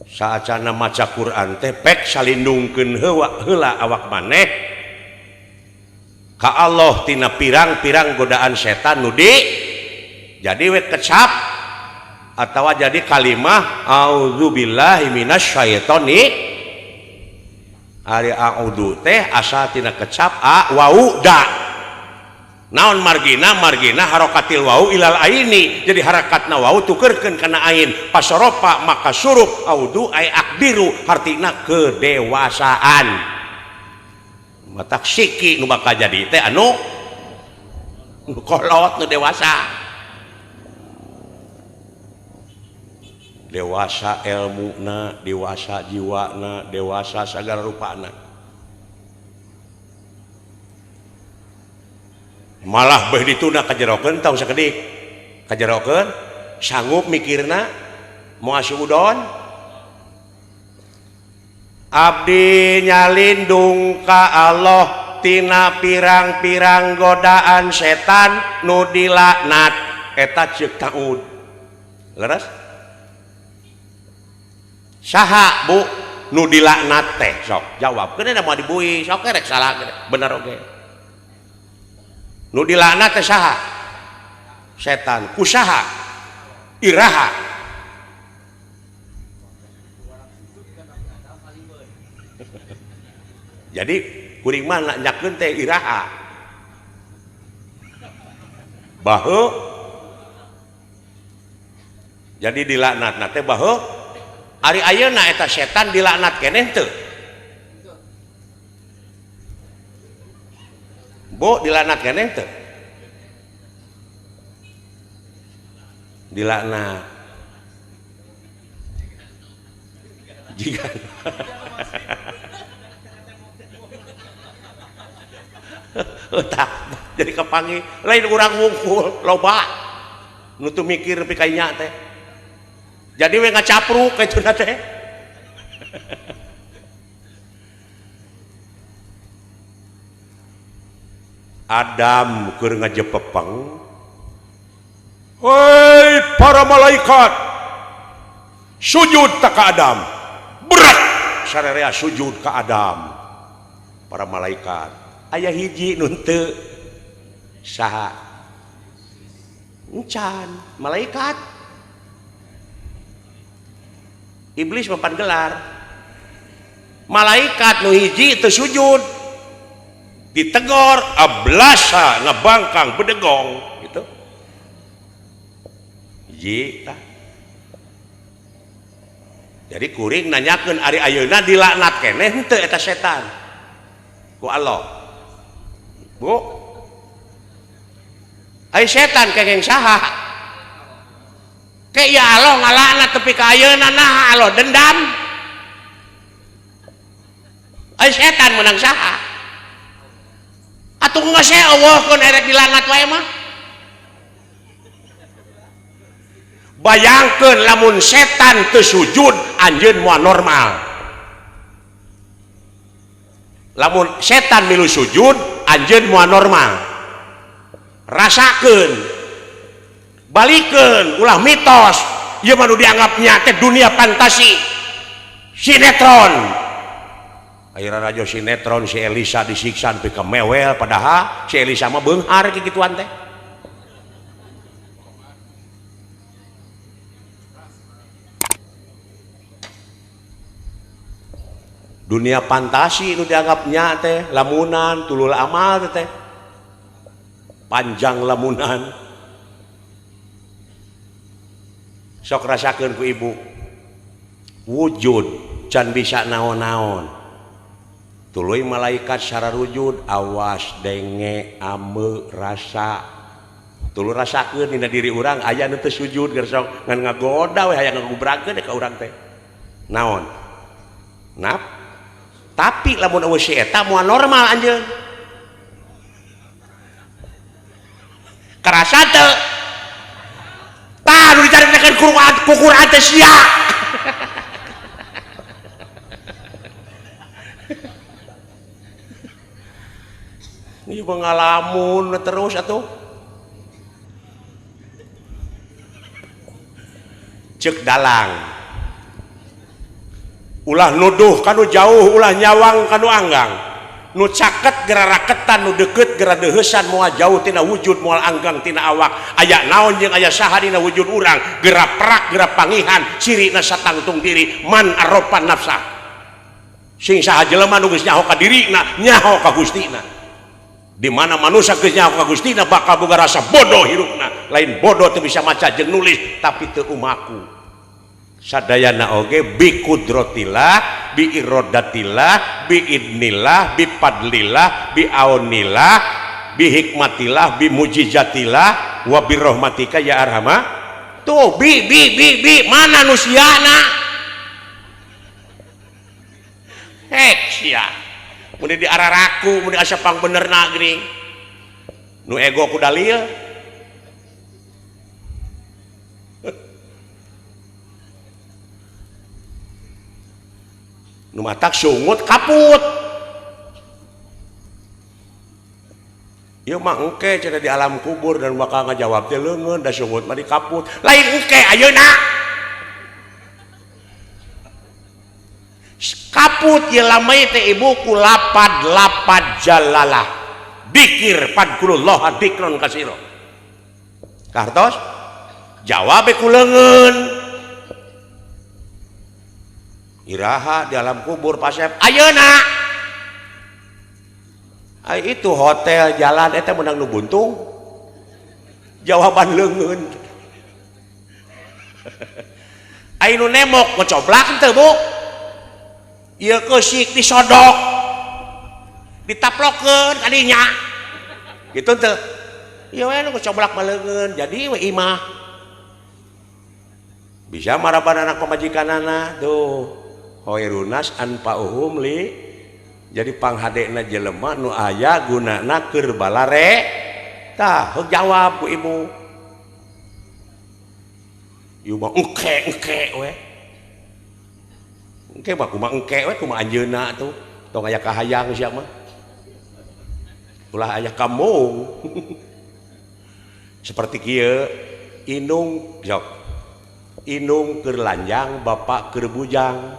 saacana maca Qur'an teh pek salindungkeun heula awak maneh ka Allah tina pirang-pirang godaan setan nu di jadi we kecap atawa jadi kalimah auzubillahi minasyaitonir. Ari a'udzu teh asal tina kecap a wau da. Naon margina margina harokatil wau ilal aini. Jadi harakatna wau tukerkeun kana ain. Pasoropa maka surup audu ay akbiru hartina kedewasaan. Matak siki nu bakal jadi teh anu nu kolot nu dewasa. Dewasa ilmuna, dewasa jiwana, dewasa sagala rupana. Malah beuh dituna kajerokeun tong sakedik. Kajerokeun sanggup mikirna moal suudon. Abdi nyalindung ka Allah tina pirang-pirang godaan setan nu dilaknat eta ceuk taud. Leres? Saha Bu nu dilaknat teh sok jawab keun moal dibui sok rek salah bener oge nu dilaknat teh saha setan ku saha iraha jadi kuring mah nanyakeun teh iraha bahu jadi dilaknatna teh bahu. Ari ayeuna eta setan dilaknat keneh teu? Bu dilaknat keneh teu? Dilaknat. Jika tah jadi kepanggih lain urang wungkul loba nu teu mikir nepi ka nya teh. Jadi we ngacapruk kitu teh. Adam keur ngajepepeng. Hei para malaikat, sujud ta ka Adam. Berat sararea sujud ka Adam. Para malaikat aya hiji nu teu saha? Encan malaikat. Iblis mapan gelar. Malaikat nu hiji teu sujud. Ditegor ablasa ngebangkang bedegong gitu. Hiji tah. Jadi kuring nanyakeun ari ayeuna dilaknat keneh henteu eta setan ku Allah. Bu. Ai setan kengeng saha? Ke ya Allah ngalaknat tepi ka ayeuna naha Allah dendam. Ai setan menang saha? Atuh geus Allah keun erek dilaknat wae mah. Bayangkeun lamun setan teu sujud anjeun moal normal. Lamun setan milu sujud anjeun moal normal. Rasakeun, balikeun, ulah mitos. Ieu mah nu dianggapnya teh dunia fantasi, sinetron. Ayeuna rajo sinetron si Elisa disiksa sampai ka mewel padahal si Elisa mah beunghar kikituan teh. Dunia fantasi nu dianggapnya teh lamunan tulul amal teh. Panjang lamunan. Sok rasakeun ku ibu. Wujud can bisa naon-naon. Tuluy malaikat sararujud awas denge ame rasa. Tuluy rasakeun dina diri urang aya nu teu sujud geus sok ngan ngagoda we hayang ngagubrakeun ka urang teh. Naon? Nap? Tapi lamun eueuh si eta moal normal anjeun. Karasa teu? Tah nu dicaritakeun ku Quran teh sia. Ieu ngalamun terus atuh. Ceuk dalang. Ulah nuduh kanu jauh, ulah nyawang kanu anggang. Nu caket gera raketan, nu deukeut gera deuheusan, moal jauh tina wujud, moal anggang tina awak. Aya naon jeung aya saha dina wujud urang, gera prak, gera pangihan, cirina satangtung diri, man aropan nafsa. Sing saha jelema nu geus nyaho ka dirina, nyaho ka Gustina. Di mana manusia geus nyaho ka Gustina bakal boga rasa bodoh hirupna. Lain bodoh teu bisa maca jeung nulis, tapi teu umaku. Sadayana oge bi kudratillah, bi iradatillah, bi idnillah, bi fadlillah, bi aunillah, bi hikmatillah, bi mujizatillah, wa bi rahmatika ya arhama. Tuh bi bi bi bi mana nu siana? Hek sia. Mun di araraku, mun asa pangbenerna geuning. Nu ego ku dalil. Nu matak sungut kaput. Ieu mah engke cenah di alam kubur dan bakal ngajawab teh leungeun da sungut mah dikaput. Lain engke ayeuna. Kaput ieu lamai teh ibu ku lapad-lapad jalalah. Dikir padkulullah dikron kasiro. Kartos? Jawab ku leungeun. Iraha di alam kubur pasep ayeuna. Ai itu hotel jalan eta menang nu buntung. Jawaban leungeun. Ai nu nemok ngocoblak teu Bu? Ieu keusik disodok. Ditaplokeun kadinya. Gitu teu. Ieu we nu coblak maleungeun jadi we imah. Bisa maraban anak pamajikanana tuh. Khairunas anfa'uhum li jadi panghadena jelema nu aya gunana keur balare. Tah heug jawab ku ibu. Ieu mah engke we. Engke mah kumaha engke we kumaha anjeunna tuh. Tong aya kahayang sia mah. Ulah aya kamu. Seperti kieu indung jok. Indung keur lanjang, bapak keur bujang.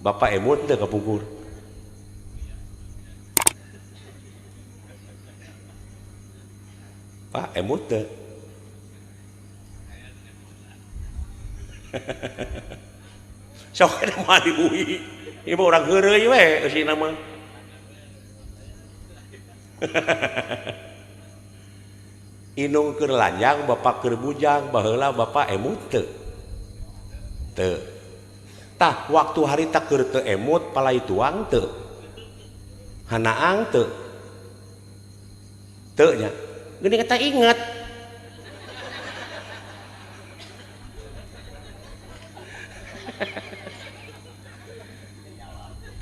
Bapak emut teu kapungkur. Pak emut teu. Sok eta mah dibui. Ieu mah urang heureuy we eusina mah. Indung keur lanjang, bapak keur bujang, baheula bapak emut teu. Teu. Tah waktu harita keur teu emut palai tuang teu. Hanaang teu. Teu nya. Geuning eta inget.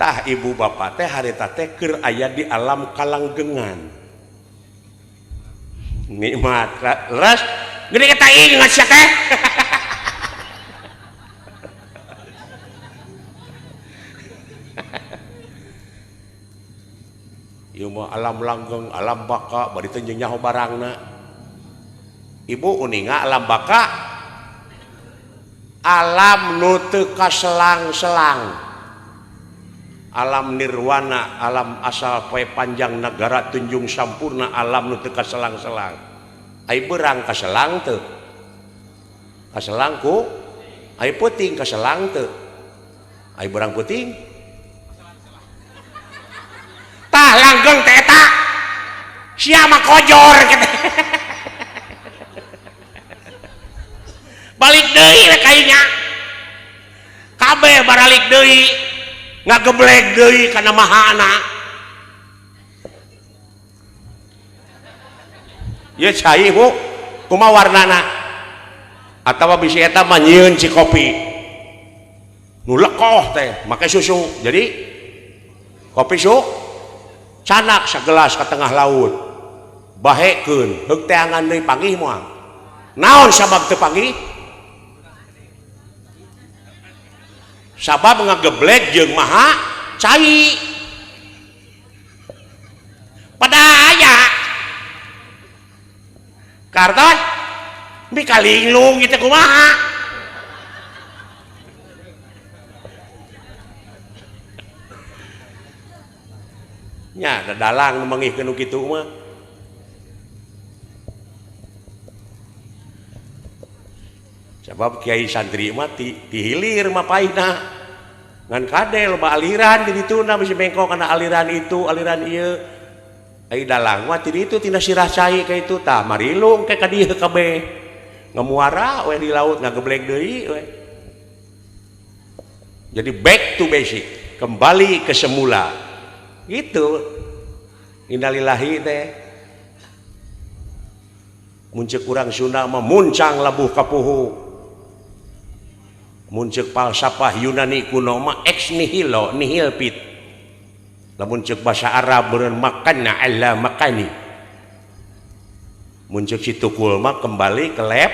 Tah ibu bapak teh harita teh keur aya di alam kalanggengan. Nikmat leres gede kita ingat sia teh. Ieu mah alam langgeng, alam baka, bari teh jeung nyaho barangna. Ibu uninga alam baka alam nu teu kaselang-selang. Alam nirwana, alam asal poe panjang negara tunjung sampurna, alam nu teu kaselang-selang. Ai beurang kaselang teu? Kaselang ku? Ai peuting kaselang teu? Ai beurang peuting? Tah langgeng teh eta. Sia mah kojor kitu. Balik deui we ka inya. Kabeh baralik deui. Ngageblek deui kana mahana. Ieu cai Bu, kumaha warnana? Atawa bisi eta mah nyieun cikopi. Nu lekoh teh make susu. Jadi kopi su canak sagelas ka tengah laut. Bahekeun, heug teangan deui panggih moal. Naon sabab teu panggih? Sabab ngageblek jeung maha cai. Pada aya karton mikalinglung kitu kumaha. Nya da dalang nu mangihkeun nu kitu mah. Sabab kiai santri mah ti hilir mah paihna. Ngan kade loba aliran di ditu na bisi bengkok kana aliran itu, aliran ieu. Ai dalang mah ti ditu tina sirah cai ka itu tah marilung ke ka dieu kabeh. Ngamuara we di laut ngageblek deui we. Jadi back to basic, kembali ke semula. Gitu. Innalillahi teh. Mun ceuk urang Sunda mah muncang labuh kapuhu. Mun ceuk falsafah Yunani kuno mah ex nihilo nihil fit. Lamun ceuk bahasa Arab beureun makanna alla makani. Mun ceuk si tukul mah kembali ke lab.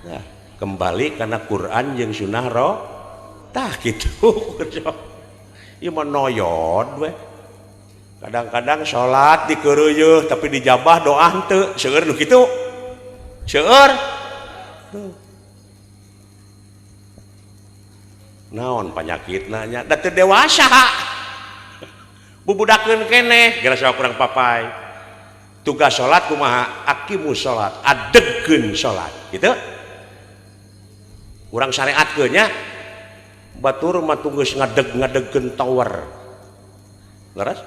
Nah, kembali karena Quran jeung sunah ro. Tah kitu. Ieu mah noyod we. Kadang-kadang salat dikeureuyeut tapi dijabah doa henteu. Seueur nu kitu. Seueur. Tuh. Naon panyakitna nya da teu dewasa. Bubudakeun keneh geura saha kurang papai. Tugas salat kumaha? Aqimus salat, adegkeun salat, kitu. Urang syariatkeun nya. Batur mah tunggeus ngadeg-ngadegkeun tower. Leres?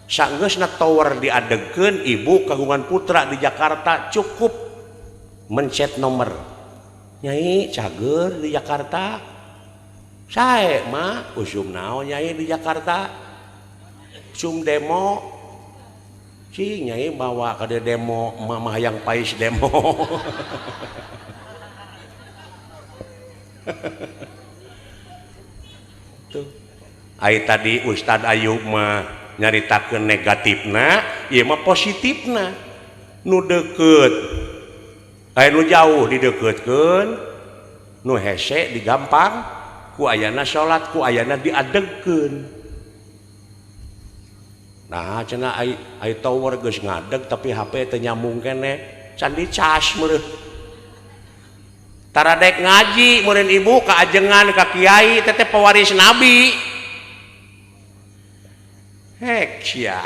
Sanggeusna tower diadegkeun, ibu kagungan putra di Jakarta cukup mencet nomor. Nyai cager di Jakarta. Sae mah usum naon nyai di Jakarta? Usum demo. Cing nyai bawa ka demo mama hayang pais demo. Tuh. Ai tadi Ustad Ayub mah nyaritakeun negatifna, ieu mah positifna. Nu deukeut. Aya nu jauh dideukeutkeun, nu hese digampang, ku ayana salat, ku ayana diadegkeun. Nah, cenah ai tower geus ngadeg tapi HP teu nyambung keneh, can dicas meureun. Taradek ngaji meureun ibu ka ajengan ka kiai teh pewaris nabi. Hek sia.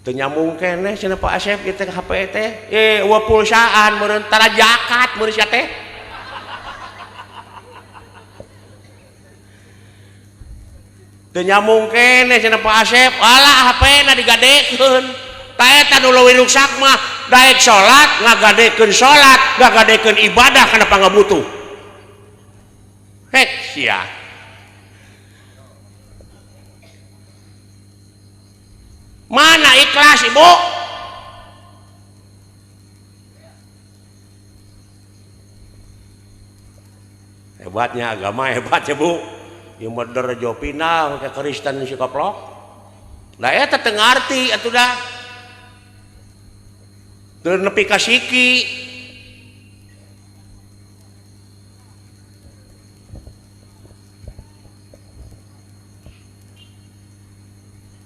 Teu nyambung keneh cenah Pak Asep ieu teh HP teh. Eueuh pulsaan meureun tara jakat meureun sia teh. Teu nyambung keneh cenah Pak Asep, alah HP-na digadekeun. Ta eta nu leuwih ruksak mah daek salat ngagadekeun salat, ngagadekeun ibadah kana pangabutuh. Hek sia. Mana ikhlas ibu? Hebatnya agama, hebatnya bu. Ieu mah derjo pindah ke Kristen si koplok. Da eta teu ngarti atuh da. Teu nepi ka siki.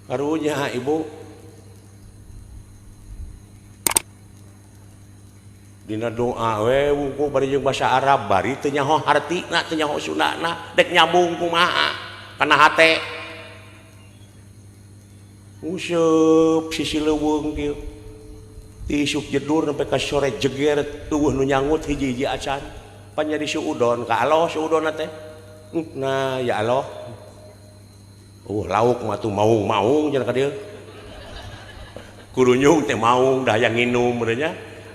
Karunya ibu. Dina doa we wungkul bari jeung basa Arab bari teu nyaho hartina teu nyaho sunana dek nyambung kumaha kana hate nguseup sisi leuweung kieu ti isuk jedur sampai ka sore jeger eueuh nu nyangut hiji-hiji acan pan jadi suudon ka Allah suudonna teh nah ya Allah lauk mah tuh maung-maung cenah ka dieu kurunyung teh maung da hayang nginum meureun nya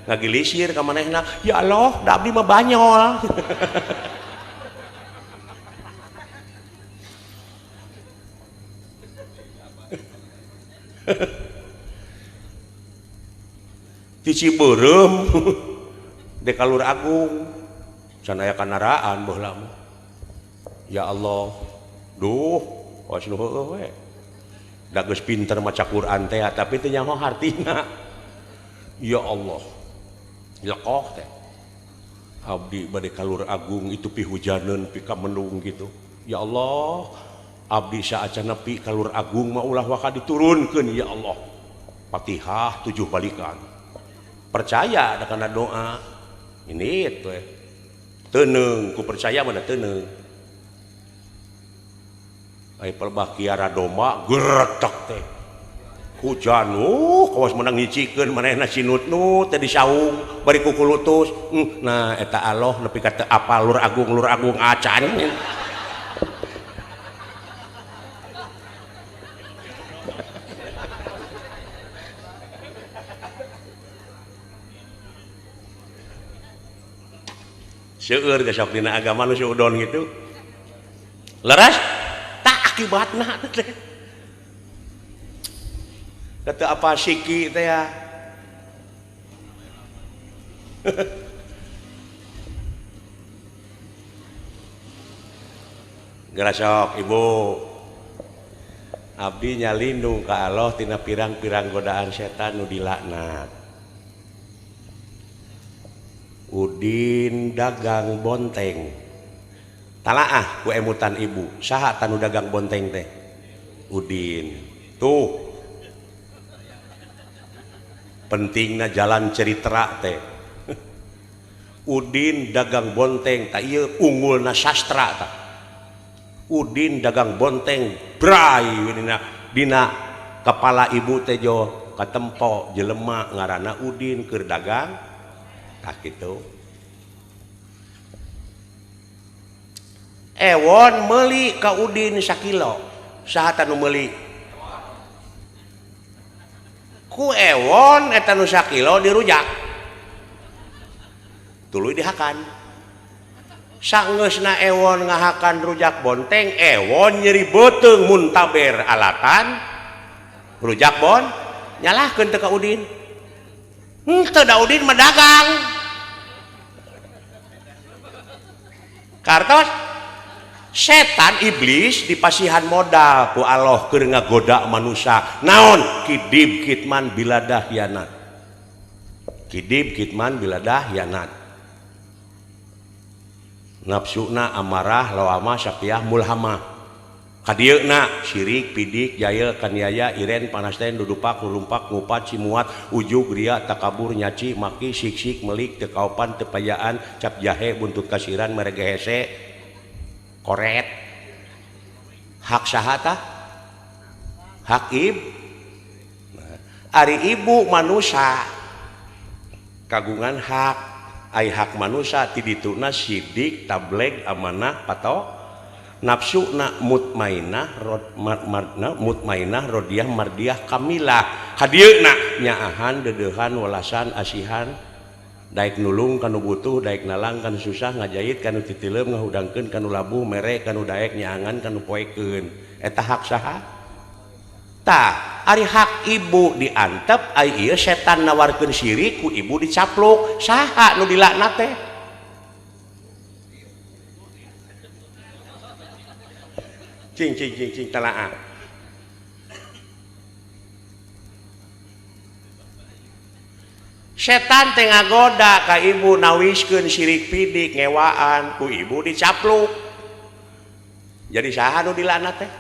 ngagilisir ka manehna ya Allah da abdi mah banyol. Ti Cibeureum de ka Lur Agung can aya kanaraan baheula mah ya Allah duh was nu heueuh we da geus pinter maca Quran teh tapi teu nyaho hartina ya Allah lekoh teh abdi bade ka Lur Agung itu pihujaneun pi ka mendung gitu ya Allah abdi saacan nepi ka Lur Agung mah ulah waka diturunkeun ya Allah Fatihah 7 balikan percaya da kana doa ini teh teuneung ku percaya mana teuneung ai pelbah kiara domba geretek teh hujan kawas menang nyicikeun manehna sinutnut teh disaung bari kukulutus nah eta Allah nepi ka teu apal Lur Agung acan. Seueur geus sok dina agama nu suudon kitu leres tak akibatna teh kata apa siki teh ya. Gerasok ibu abdi nyalindung ka Allah tina pirang-pirang godaan setan nu dilaknat. Udin dagang bonteng talaah ku emutan ibu saha tanu dagang bonteng teh Udin tuh pentingna jalan cerita teh Udin dagang bonteng tak ieu unggulna sastra tah Udin dagang bonteng bray dina kepala ibu teh jo katempo jelema ngaranna Udin keur dagang tah kitu Ewon meuli ka Udin sakilo saha tanu meuli ku Ewon eta nu sakilo dirujak tuluy dihakan sangeusna Ewon ngahakan rujak bonteng Ewon nyeri beuteung muntaber alatan Rujak bon nyalahkeun teu ka Udin. Henteu da Udin mah dagang. Kartos setan iblis dipasihan modal ku Allah keur ngagoda manusia. Naon? Kidib kitman biladah hianat. Kidib kitman biladah hianat. Nafsuna amarah lawamah sapiah mulhamah. Kadieuna sirik pidik jaya kaniaya iren panasten dudupak lulumpak ngupat simuat ujug ria takabur nyaci maki siksik melik teu kaopan teu payaan cap jahe buntut kasiran merege hese koret. Hak saha tah? Hak ib. Ari ibu manusia kagungan hak, ai hak manusia ti dituna sidik tableg amanah pato nafsu na mutmainah rod marna mutmainah rodiah mardiah kamilah hadieuna nyaahan deudeuhan welasan asihan daek nulung kanu butuh daek nalang kanu susah ngajahit kanu titileum ngahudangkeun kanu labuh mere kanu daek nyaangan kanu poekeun eta hak saha tah ari hak ibu diantep ai ieu setan nawarkeun sirik ku ibu dicaplok saha nu dilaknat teh cing cing cing cing telaah setan teh ngagoda ka ibu nawiskeun sirik pidik ngewaan ku ibu dicapluk jadi saha nu dilaknat teh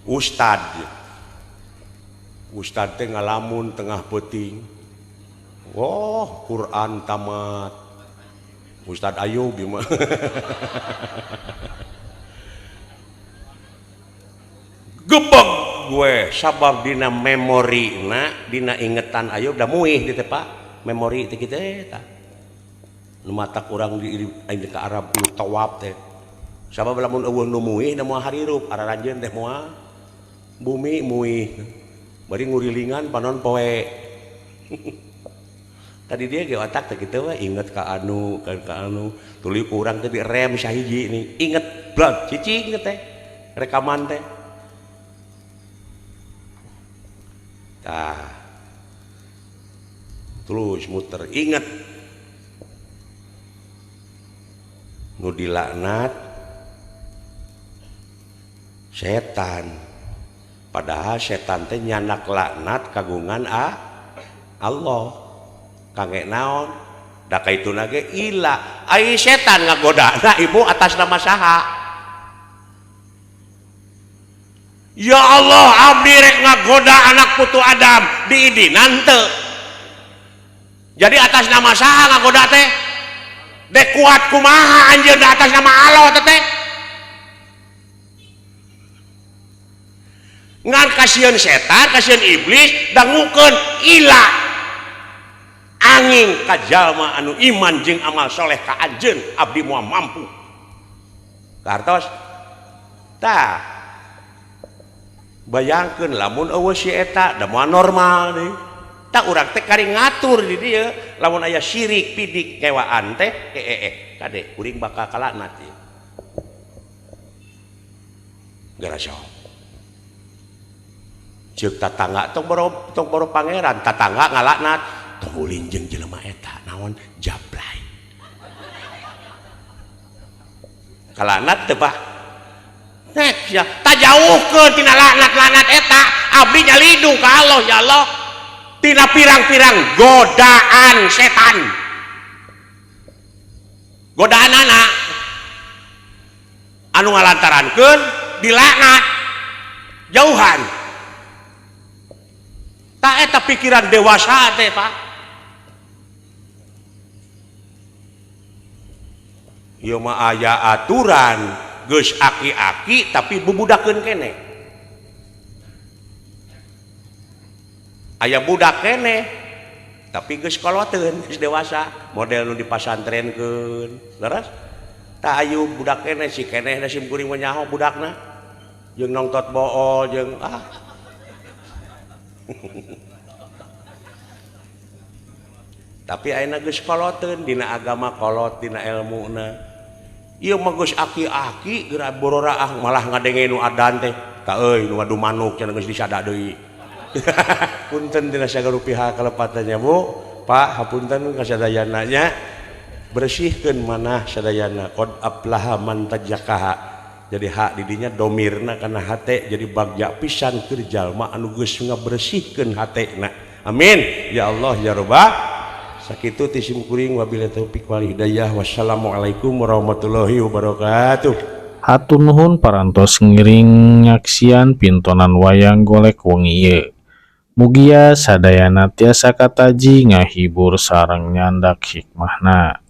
ustad. Ustad teh ngalamun tengah peuting oh Quran tamat Ustad Ayub gimana gebeg gue sabab dina memori na dina ingetan Ayub da muih di teh Pak memori teh kitu eta nu matak urang di ka Arab kudu tawaf teh sabab lamun eueuh nu muih da moal harirup araranjeun teh moal bumi muih bari ngurilingan panon poe tadi dia ge otak teh kitu we inget ka anu ka anu tuluy ku urang teh direm sahiji nih inget blog cicing teh rekaman teh tah terus muter inget nu dilaknat setan padahal setan teh nyanak laknat kagungan Allah kangge naon da kaituna ge ila ai setan ngagodana ibu atas nama saha ya Allah abdi rek ngagoda anak putu Adam diidinan teu jadi atas nama saha ngagoda teh dek kuat kumaha anjeunna atas nama Allah teh ngan kasieun setan kasieun iblis dangukeun ila angin ka jalma anu iman jeung amal soleh ka anjeun abdi moal mampu kartos tah bayangkeun lamun eueuh si eta da moal normal deui tah urang teh kari ngatur di dieu lamun aya sirik pidik kewaan teh kade kuring bakal kalaknat ieu gara sok ceuk tatangga tong boro pangeran tatangga ngalaknat tong ulin jeung jelema eta naon jablay kalaknat teu Pak nek ya tajauhkeun tina laknat-laknat eta abdi nyalindung ka Allah ya Allah tina pirang-pirang godaan setan godaan anak anu ngalantarankeun dilaknat jauhan tak eta pikiran dewasa teh Pak ieu mah aya aturan geus aki-aki tapi bubudakeun keneh aya budak keneh tapi geus koloteun geus dewasa model nu dipasantrenkeun leres tah ayu budak keneh si keneh da sim kuring mah nyaho budakna jeung nongtot bool jeung ah tapi ayeuna geus koloteun dina agama kolot dina elmuna Ieu mah geus aki-aki geura bororaah malah ngadenge nu adan teh. Tah euy, nu ngadu manuk cenah geus disada deui. Punten tina sagala pihak kalepatannya, Bu. Pak, hapunten ka sadayana nya. Bersihkeun manah sadayana. Qad aflaha man tazakkaha. Jadi hak didinya domirna kana hate, jadi bagja pisan keur jalma anu geus ngabersihkeun hatena. Amin. Ya Allah ya Rabbah. Sakitu ti sim kuring, wabillahi taufik wal hidayah. Wassalamualaikum warahmatullahi wabarakatuh. Hatur nuhun parantos ngiring nyaksian pintonan wayang golek wengi ieu. Mugia sadayana tiasa kataji, ngahibur sareng nyandak hikmahna.